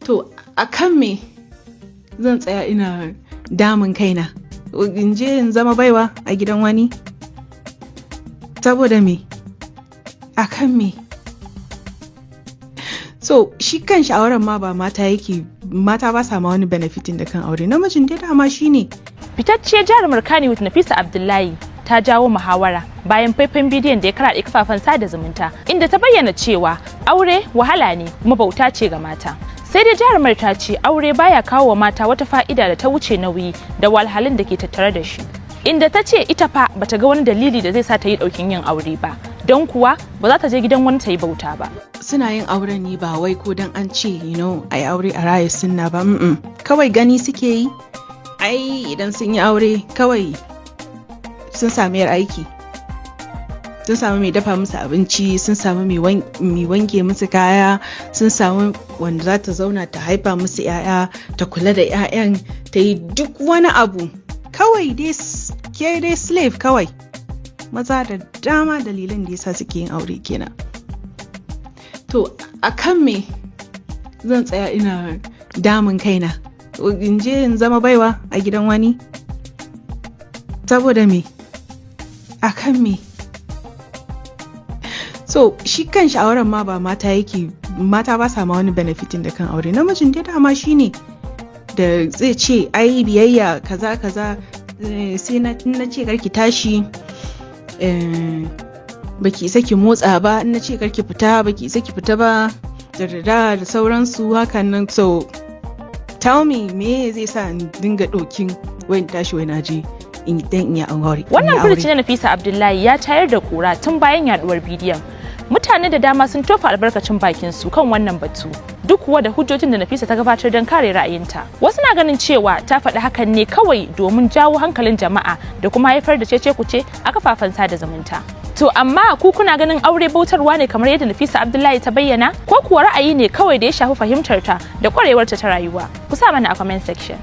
To, a kan me zan tsaya ina damun kaina? In je in zama baiwa a gidan wani? Saboda me? A kan me? So shi kan auren ma ba mata yake, mata ba sa ma wani benefiting da kan aure. Namijin dai dama shine. Fitacciyar jarumar Kannywood Nafisa Abdullahi ta jawo muhawara bayan faifan bidiyon da ya karaɗe kafafen sada zumunta, inda ta bayyana cewa aure wahala ne kuma bauta ce ga mata. Sai dai jarumar ta ce aure baya kawo wa mata wata fa'ida da ta wuce nauyi da walhalin da ke tattare da shi. Inda ta ce ita fa bata ga wani dalili da zai sa ta yi ɗaukin yin aure ba, don kuwa ba za ta je gidan wani ta yi bauta ba. Suna yin auren ne ba wai ko dan an ce ai aure a raya sunna ba. Kawai gani suke yi ai idan sun yi aure kawai sun sami yar aiki, sun sami mai dafa musu abinci, sun sami mai wanke musu kaya, sun sami wanda za ta zauna ta haifa musu 'ya'ya, ta kula da 'ya'yan, ta yi duk wani abu. Kawai dai ke dai slave kawai. Maza da dama dalilan da yasa suke yin aure kenan. To, a kan me zan tsaya ina damun kaina? In je in zama baiwa a gidan wani? Saboda me? A kan me? So shi kan auren ma ba mata yake, mata ba sa ma wani benefiting da kan aure. Namijin dai dama shine da zai ce ai biyayya kaza kaza, sai na ce karki tashi, baki isa ki motsa ba, in na ce karki fita, baki isa ki fita ba, da da sauransu hakan nan. So tell me, me zai sa in dinga ɗokin wai in tashi wai na je in dan iya aure? Wannan furuci na Nafisa Abdullahi ya tayar da kura tun bayan yaduwar bidiyon. Mutane da dama sun tofa albarkacin bakin su kan wannan batu, duk kuwa da hujjojin da Nafisa ta gabatar don kare ra'ayinta. Wasu na ganin cewa ta faɗi hakan ne kawai domin jawo hankalin jama'a da kuma haifar da cece kuce a kafafen sada zumunta. To amma ku kuna ganin aure bautarwa ne kamar yadda Nafisa Abdullahi ta bayyana, ko kuwa ra'ayi ne kawai da ya shafi fahimtar ta da kwarewarta ta rayuwa? Ku sa mana a comment section.